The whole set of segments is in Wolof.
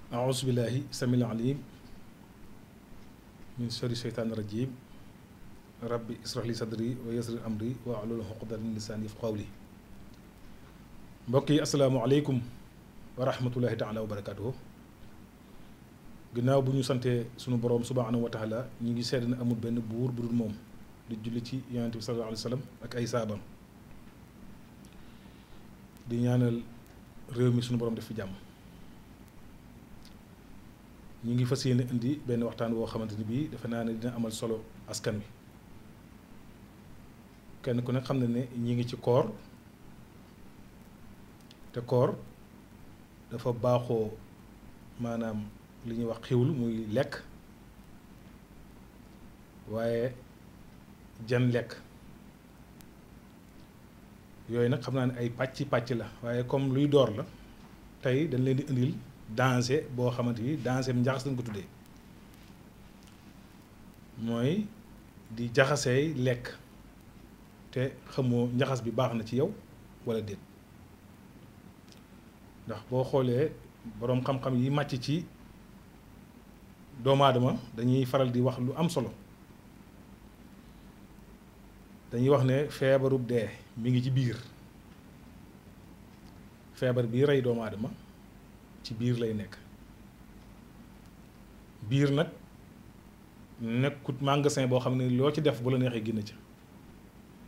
أعوذ بالله السميع العليم من شر الشيطان الرجيم ربي اشرح لي صدري ويسر أمري واحلل عقدة من لساني يفقهوا قولي mbokk yi asalaamaaleykum wa rahmatullahi taala wa barakaatuhu ginnaaw bu ñu santee sunu boroom subhaanahu wa taala ñu ngi seede ne amul benn buur bu dul moom di julli ci yonent bi sallallahu alayhi wa sallam ak ay saabam di ñaanal réew mi sunu boroom def fi jàmm ñu ngi fas yéene indi benn waxtaan woo xamante ni bii defe naa ne dina amal solo askan wi kenn ku nekk xam ne ne ñi ngi ci koor te koor dafa baaxoo maanaam li ñuy wax xiwlu muy lekk waaye jan lekk yooyu nag xam naa ne ay pàcc la waaye comme luy door la tey dañ leen di indil danger boo xamante ni danger njaxas lañ ko tuddee mooy di jaxasee lekk te xamoo njaxas bi baax na ci yow walla déet ndax boo xoolee boroom xam-xam yi màcc ci doomu aadama dañuy faral di wax lu am solo dañuy wax ne feebarub dee mi ngi ci biir feebar bii rey doomu aadama ci biir lay nekk biir nag nekkut magasin boo xam ne loo ci def bu la neexee génn ca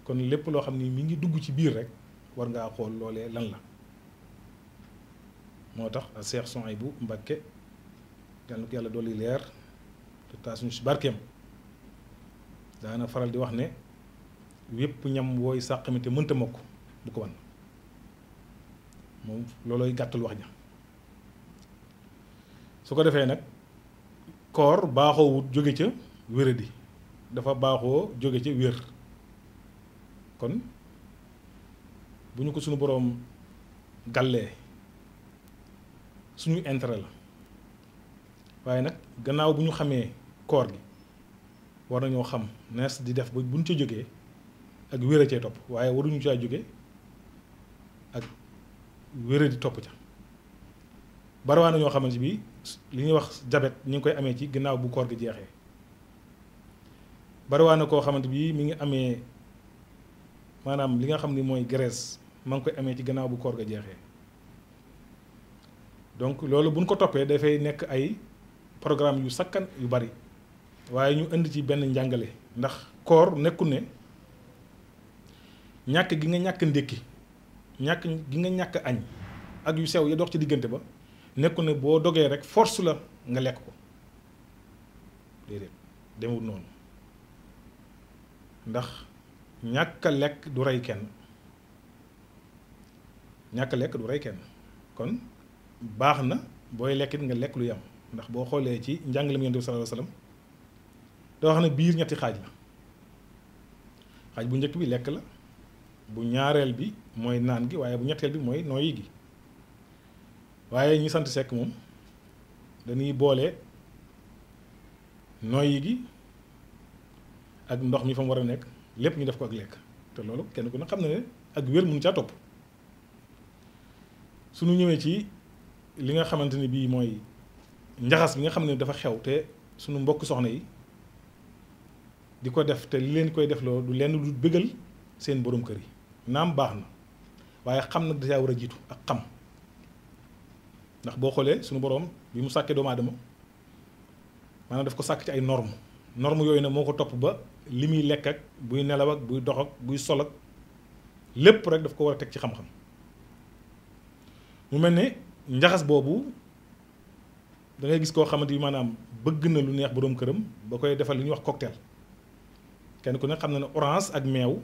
kon lépp loo xam ne mi ngi dugg ci biir rek war ngaa xool loolee lan la moo tax a Seex Suhaybu Mbakke yàlla na ko yàlla dolli leer te taas ñu si barkeem daana faral di wax ne wépp ñam wooy sàq mi te mënta mokk bu ko wan moom loolooy gàttal wax ja su ko defee nag koor baaxoo wut jóge ca wéradi dafa baaxoo jóge ca wér kon bu ñu ko suñu boroom gàllee suñu intérêt la waaye nag gannaaw bu ñu xamee koor gi war nañoo xam nees di def ba buñ ca jógee ak wér a cee topp waaye waruñu caa jóge ak wér di topp ca barawaa na ñoo xamante bi li ñuy wax jabet ñu ngi koy amee ci gannaaw bu koor gi jeexee barawaa na koo xamante bi mi ngi amee maanaam li nga xam ni mooy graisse ma ngi koy amee ci gannaaw bu koor ga jeexee donc loolu buñ ko toppee dafay nekk ay programme yu sakkan yu bari waaye ñu indi ci benn njàngale ndax koor nekkul ne ñàkk gi nga ñàkk ndékki ñàkk gi nga ñàkk añ ak yu sew ya dox ci diggante ba nekkul ne boo dogee rek force la nga lekk ko déedéet demewul noonu ndax ñàkk a lekk du rey kenn ñàkk a lekk du rey kenn kon baax na booy lekkit nga lekk lu yam ndax boo xoolee ci njàngaleem Yonent bi sallallahu alayhi wasallam doo xam ne biir ñetti xaaj la xaaj bu njëkk bi lekk la bu ñaareel bi mooy naan gi waaye bu ñetteel bi mooy nooyi gi waaye ñi sant Sekk moom dañuy boole nooyi gi ak ndox mi fa mu war a nekk lépp ñu def ko ak lekk te loolu kenn ku ne xam na ne ak wér mun caa topp suñu ñëwee ci li nga xamante ni bii mooy njaxas bi nga xam ne dafa xew te suñu mbokk soxna yi di ko def te li leen koy def loolu du lenn du bëggal seen borom kër yi naam baax na waaye xam nag dafaa war a jiitu ak xam ndax boo xoolee suñu borom bi mu sàkkee doomu aadama maanaam daf ko sàkk ci ay norme yooyu nag moo ko topp ba li muy lekk ak buy nelaw ak buy dox ak buy sol ak lépp rek daf ko war a teg ci xam-xam mu mel ne njaxas boobu da ngay gis koo xamante ni maanaam bëgg na lu neex boroom këram ba koy defal li ñuy wax cocktail kenn ku ne xam na ne orange ak meew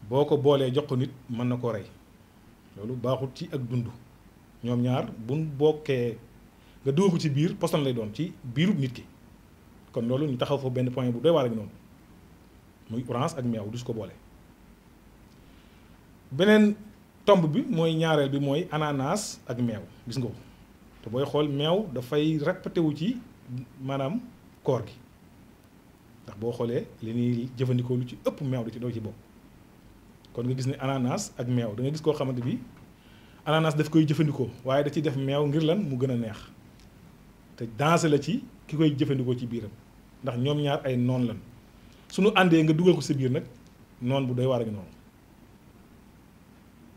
boo ko boolee jox ko nit mën na koo rey loolu baaxul ci ak dund ñoom ñaar buñ bokkee nga dugal ko ci biir poson lay doon ci biirub nit ki kon loolu ñu taxaw foofu benn point bu doy waar ak noonu muy orange ak meew du su ko boole. beneen tomb bi mooy ñaareel bi mooy ananas ak meew gis nga ko te booy xool meew dafay répété wu ci maanaam koor gi ndax boo xoolee li ñuy jëfandikoo lu ci ëpp meew da ci doo ci bokk kon nga gis ne ananas ak meew da nga gis koo xamante bi ananas daf koy jëfandikoo waaye da ciy def meew ngir lan mu gën a neex te danger la ci ki koy jëfandikoo ci biiram ndax ñoom ñaar ay noon lan suñu àndee nga dugal ko sa biir nag noon bu doy waar a ngi noonu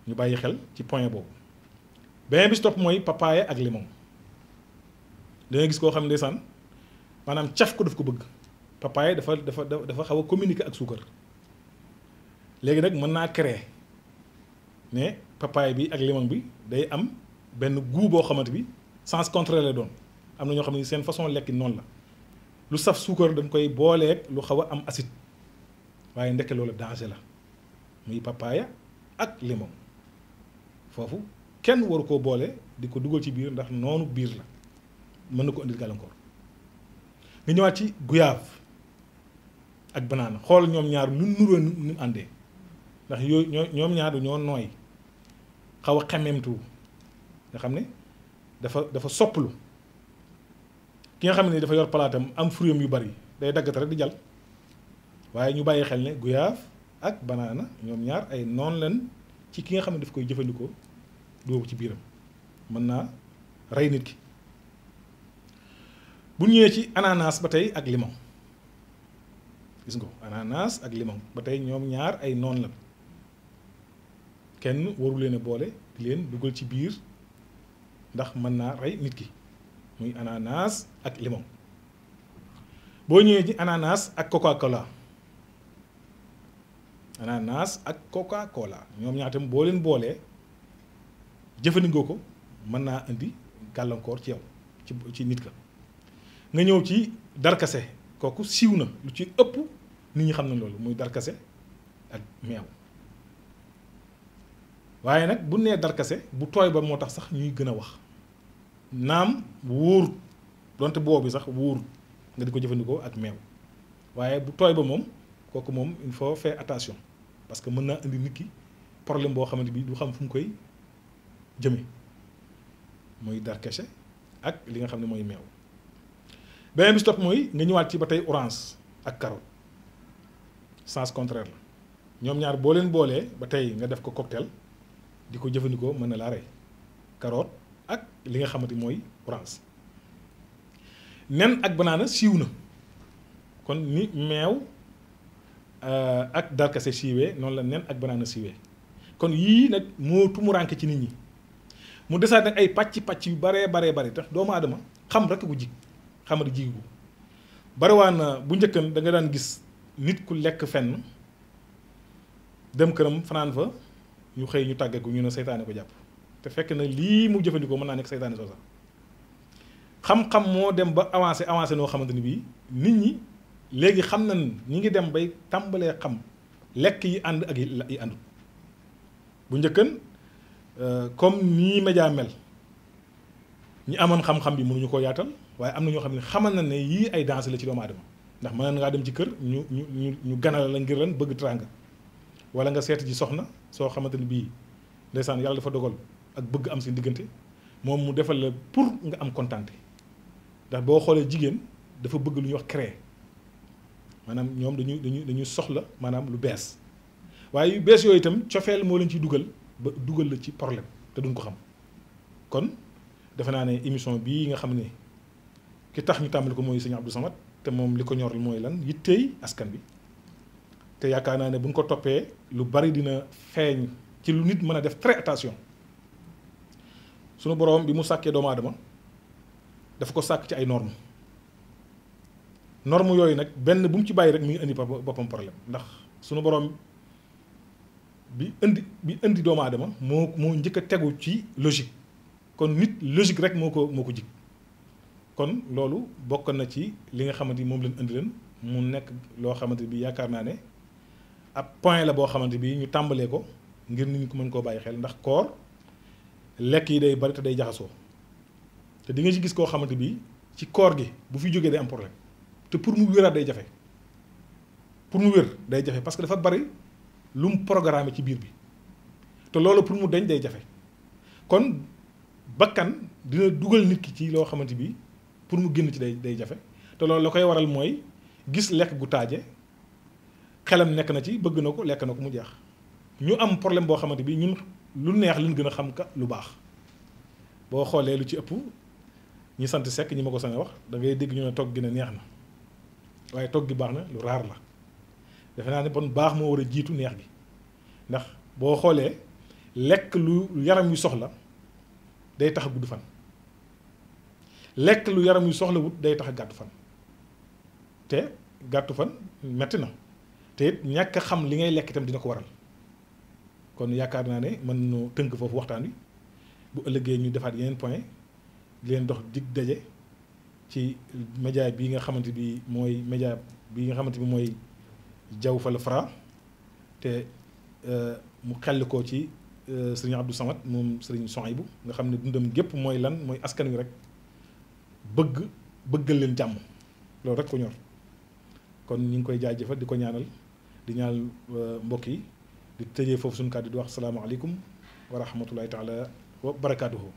ñu bàyyi xel ci point boobu. beneen bi si topp mooy papaaya ak limon da nga gis koo xam ne ndeysaan maanaam caf ko daf ko bëgg papaaya dafa xaw a communiquer ak suukar léegi nag mën naa créer ne papaaya bi ak limon bi day am benn goût boo xamante bi sens contraire la doon am na ñoo xam ne seen façon lekki noonu la lu saf suukar dañ koy booleeg lu xaw a am acide waaye ndeke loolu danger la muy papaaya ak limon foofu kenn waru koo boole di ko dugal ci biir ndax noonu biir la mën na ko indil gàllankoor nga ñëwaat ci guyaave ak banaana xool ñoom ñaar lu nuroo ni mu àndee ndax yooyu ñoom ñaar du ñoo nooy xaw a xemmeemtu nga xam ne dafa sopplu ki nga xam ne dafa yor palaatam am fruit yu bari day daggat rek di jal waaye ñu bàyyi xel ne guyaave ak banaana ñoom ñaar ay noon leen ci ki nga xam ne daf koy jëfandikoo doobu ci biiram mën naa rey nit ki bu ñëwee ci ananas ba tey ak limon gis nga ananas ak limon ba tey ñoom ñaar ay noon la kenn waru leen a boole di leen dugal ci biir ndax mën naa rey nit ki muy ananas ak limon boo ñëwee ci ananas ak Coca-Cola ananas ak Coca-Cola ñoom ñaar tam boo leen boolee jëfandikoo ko mën naa indi gàllankoor ci yow ci nit ka nga ñëw ci darkase kooku siiw na lu ci ëpp nit ñi xam na loolu muy darkase ak meew waaye nag bu nee darkase bu tooy ba moo tax sax ñuy gën a wax naam wóorut donte boobu sax wóorut nga di ko jëfandikoo ak meew waaye bu tooy ba moom kooku moom il faut faire attention parce que mën naa indi nit ki problème boo xamante bi du xam fu mu koy jëme muy darkase ak li nga xam ne mooy meew beneen bi si topp mooy nga ñëwaat ci ba tey orange ak carotte sens contraire la ñoom ñaar boo leen boolee ba tey nga def ko cocktail di ko jëfandikoo mën na laa rey carotte ak li nga xamante mooy orange nen ak banaana siiw na kon ni meew ak darkase siiwee noonu la nen ak banaana siiwee kon yii nag moo tumuraanke ci nit ñi mu desaat nag ay pàcc yu baree tax doomu aadama xam rek ku jig xamadi jigu bariwaan na bu njëkkan da nga daan gis nit ku lekk fenn dem këram fanaan fa ñu xëy ñu tàggeeku ñu ne seytaane ko jàpp te fekk na lii mu jëfandikoo mën naa nekk seytaane soo sax xam-xam moo dem ba avancé noo xamante ni bii nit ñi léegi xam nañ ñi ngi dem bay tàmbalee xam lekk yi ànd ak yi àndut bu njëkkan comme nii média mel ñi amoon xam-xam bi mënuñu koo yaatal waaye am na ñoo xam ne xamal na ne yii ay danger la ci doomu aadama ndax mën ngaa dem ci kër ñu ganal la ngir lan bëgg teraanga wala nga seet ji soxna soo xamante ni bii ndeysaan yàlla dafa dogal ak bëgg am seen diggante moom mu defal la pour nga am kontaante ndax boo xoolee jigéen dafa bëgg lu ñuy wax créer maanaam ñoom dañu soxla maanaam lu bees waaye yu bees yooyu itam cofeel moo leen ciy dugal ba dugal la ci problème te duñ ko xam kon defe naa ne émission bii nga xam ne ki tax ñu tàmbali ko mooy sëñ Abdou Samad te moom li ko ñor mooy lan yitteey askan bi te yaakaar naa ne bu ñu ko toppee lu bari dina feeñ ci lu nit mën a def très attention sunu boroom bi mu sàkkee doomu aadama dafa ko sàkk ci ay normes yooyu nag benn bu mu ci bàyyi rek mi ngi indi boppam problème ndax sunu boroom bi indi doomu aadama moo njëkk a tegu ci logique kon nit logique rek moo ko jig kon loolu bokk na ci li nga xamante ni moom leen indi leen mu nekk loo xamante bi yaakaar naa ne ab point la boo xamante bi ñu tàmbalee ko ngir nit ñi ko mën koo bàyyi xel ndax koor lekk yi day bari te day jaxasoo te di nga ci gis koo xamante bi ci koor gi bu fi jógee day am problème te pour mu wéraat day jafe parce que dafa bari lu mu programme ci biir bi te loolu pour mu deñ day jafe kon bakkan dina dugal nit ki ci loo xamante bi pour mu génn ci day jafe te loolu la koy waral mooy gis lekk gu taaje xelam nekk na ci bëgg na ko lekk na ko mu jeex ñu am problème boo xamante bi ñun lu neex liñ gën a xam ka lu baax boo xoolee lu ci ëpp ñi sant Seck ñi ma ko sañ a wax da ngay dégg ñu ne togg gi ne neex na waaye togg gi baax na lu raar la defe naa ne bon baax moo war a jiitu neex gi ndax boo xoolee lekk lu yaram yu soxla day tax a gudd fan lekk lu yaram yu soxla wut day tax a gàttu fan te gàttu fan metti na te it ñàkk a xam li ngay lekk itam dina ko waral kon yaakaar naa ne mën nu tënk foofu waxtaan wi bu ëllëgee ñu defaat yeneen point di leen dox dig daje ci média bi nga xamante bi mooy média bi nga xamante bi mooy Diaw Fall Fra te mu xell ko ci sëriñ Abdou Samad moom sëriñ Souhaïbou nga xam ne dundam gépp mooy lan mooy askan wi rek bëggal leen jàmm loolu rek ko ñor kon ñu ngi koy jaajëfal di ko ñaanal di ñaanal mbokk yi di tëjee foofu suñu kàddu di wax salaamaaleykum wa rahmatullahi taala wa barakaatuhu